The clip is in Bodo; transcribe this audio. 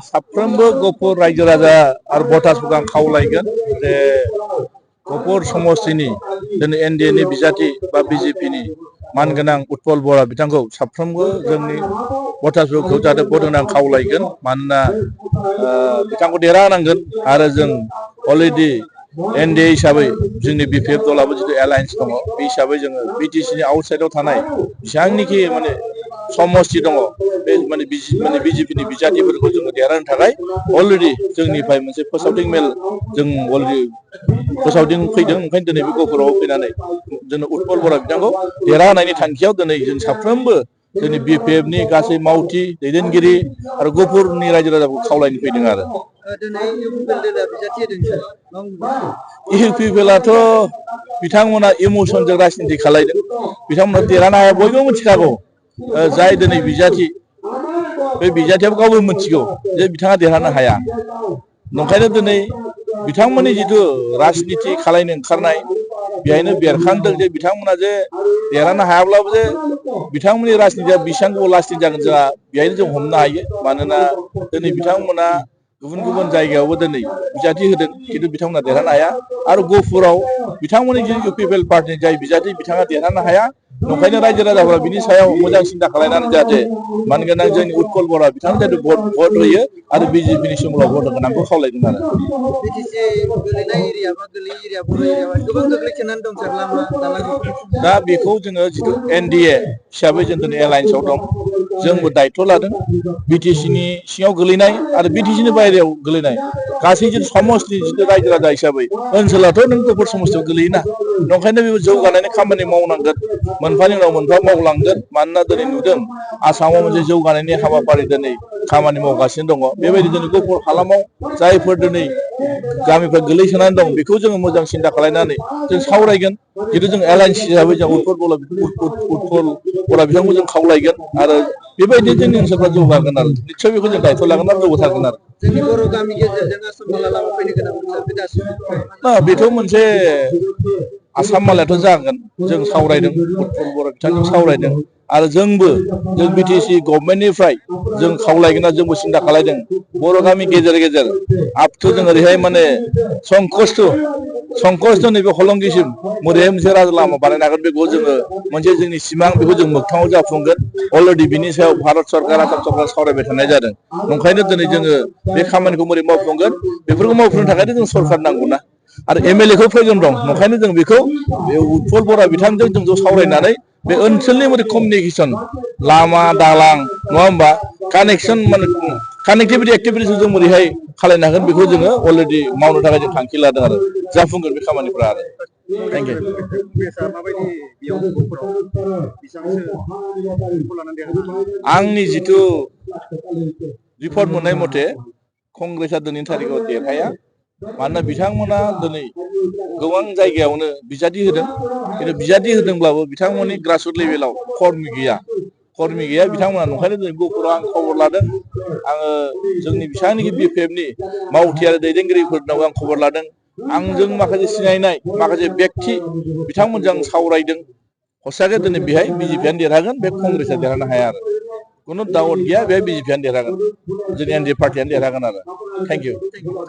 साफ्रोमबो गफुर रायजो राजा आरो भटार्सफोरखौ आं खावलायगोन जे गफुर समष्टिनि दिनै एनडिए नि बिजाथि बा बिजेपिनि मानगोनां उत्पल बरा बिथांखौ साफ्रोमबो जोंनि भटार्सफोरखौ जाहाथे भट होनो आं खावलायगोन मानोना बिथांखौ देरहाहोनांगोन आरो जों अलरेडि एनडिए हिसाबै जोंनि बिपिएफ दलाबो जितु एलायन्स दङ बे हिसाबै जोङो बिटिसि नि आउटसाइडआव थानाय जेसेबांनिखि माने समष्टि दङ बे माने बिजेपिनि बिजाथिफोरखौ जोङो देरहानो थाखाय अलरेडि जोंनिफ्राय मोनसे फोसावदिं मेल जों अलरेडि फोसावदिं फैदों ओंखायनो दिनै बे गफुराव फैनानै जोंनो उत्पल बरा बिथांखौ देरहाहोनायनि थांखियाव दिनै जों साफ्रोमबो जोंनि बिपिएफ नि गासै मावथि दैदेनगिरि आरो गफुरनि रायजो राजाखौ खावलायनो फैदों आरो इउपिपिएलआथ' बिथांमोना इमसनजों राजनिति खालायदों बिथांमोना देरहानो हाया बयबो मिथिखागौ जाय दिनै बिजाथि बे बिजाथियाबो गावबो मिथिगौ जे बिथाङा देरहानो हाया नंखायनो दिनै बिथांमोननि जिथु राजनिति खालायनो ओंखारनाय बेहायनो बेरखांदों जे बिथांमोना जे देरहानो हायाब्लाबो जे बिथांमोननि राजनितिया बेसेबां गोबाव लास्टिं जागोन जोंहा बेहायनो जों हमनो हायो मानोना दिनै बिथांमोना गुबुन गुबुन जायगायावबो दिनै बिजाथि होदों खिन्थु बिथांमोना देरहानो हाया आरो गफुराव बिथांमोननि जे इउपिपिएल पार्टिनि जाय बिजाथि बिथाङा देरहानो हाया नंखायनो रायजो राजाफोरा बिनि सायाव मोजां सिन्था खालायनानै जाहाथे मानगोनां जोंनि उत्पल बरा बिथाङा जाहाथे भट होयो आरो बिजेपिनि सोमोलाव भट होगोन आंखौ खावलायदों आरो दा बेखौ जोङो जिथु एनडिए हिसाबै जों दिनै एलायन्सआव दं जोंबो दायथ' लादों बिटिसि नि सिङाव गोलैनाय आरो बिटिसि नि बायहेरायाव गोलैनाय गासै जिथु समष्टि जिथु रायजो राजा हिसाबै ओनसोलाथ' नों गफुर समष्टियाव गोलैयोना नंखायनो बे जौगानायनि खामानि मावनांगोन मोनफानि उनाव मोनफा मावलांगोन मानोना दिनै नुदों आसामाव मोनसे जौगानायनि हाबाफारि दिनै खामानि मावगासिनो दङ बेबायदि दिनै गफुर हालामाव जायफोर दिनै गामिफ्रा गोलैसोनानै दं बेखौ जोङो मोजां सिन्था खालायनानै जों सावरायगोन जितु जों एलायन्स हिसाबै जों उत्पल बरा बिथांखौ जों खावलायगोन आरो बेबायदि जोंनि ओनसोलफ्रा जौगागोन आरो निस्सय बेखौ जों दायथ' लागोन आरो जौगाथारगोन आरो बेथ' मोनसे आसाम मालायाथ' जागोन जों सावरायदों उत्पल बरा बिथांजों सावरायदों आरो जोंबो जों बिटिसि गभर्नमेन्टनिफ्राय जों खावलायगोन जोंबो सिन्था खालायदों बर' गामि गेजेर गेजेर आप टु जों ओरैहाय माने संकष्ट नैबे हलंगिसिम मोरैहाय मोनसे राजा लामा बानायनो हागोन बेखौ जोङो मोनसे जोंनि सिमां बेखौ जों मोगथाङाव जाफुंगोन अलरेडि बिनि सायाव भारत सरकार आसाम सरकार सावरायबाय थानाय जादों ओंखायनो दिनै जोङो बे खामानिखौ बोरै मावफुंगोन बेफोरखौ मावफुंनो थाखायनो जों सरकार नांगौना आरो एमएलए खौ फैगोन दं ओंखायनो जों बेखौ उत्पल बरा बिथांजों जों ज' सावरायनानै बे ओनसोलनि मोनसे कमिउनिकेसन लामा दालां नङा होमबा कानेक्सन माने कानेक्टिभिटि एक्टिभिटिसखौ जों बोरैहाय खालायनो हागोन बेखौ जोङो अलरेडि मावनो थाखाय जों थांखि लादों आरो जाफुंगोन बे खामानिफ्रा आरो थेंक इउ आंनि जिथु रिपर्ट मोननाय मथे कंग्रेसआ दिनैनि थारिखआव देरहाया मानोना बिथांमोना दिनै गोबां जायगायावनो बिजाथि होदों खिन्थु बिजाथि होदोंब्लाबो बिथांमोननि ग्रासरुट लेभेलाव कर्मि गैया बिथांमोना नंखायनो दिनै गफुराव आं खबर लादों आङो जोंनि बिसांनिखि बिपिएफनि मावथि आरो दैदेनगिरिफोरनाव आं खबर लादों आंजों माखासे सिनायनाय माखासे व्यक्ति बिथांमोनजों आं सावरायदों हसाके दिनै बेहाय बिजेपियानो देरहागोन बे कंग्रेसआ देरहानो हाया आरो खुनु डाउट गैया बेहाय बिजेपियानो देरहागोन जोंनि एनडिए पार्टियानो देरहागोन आरो थेंक इउ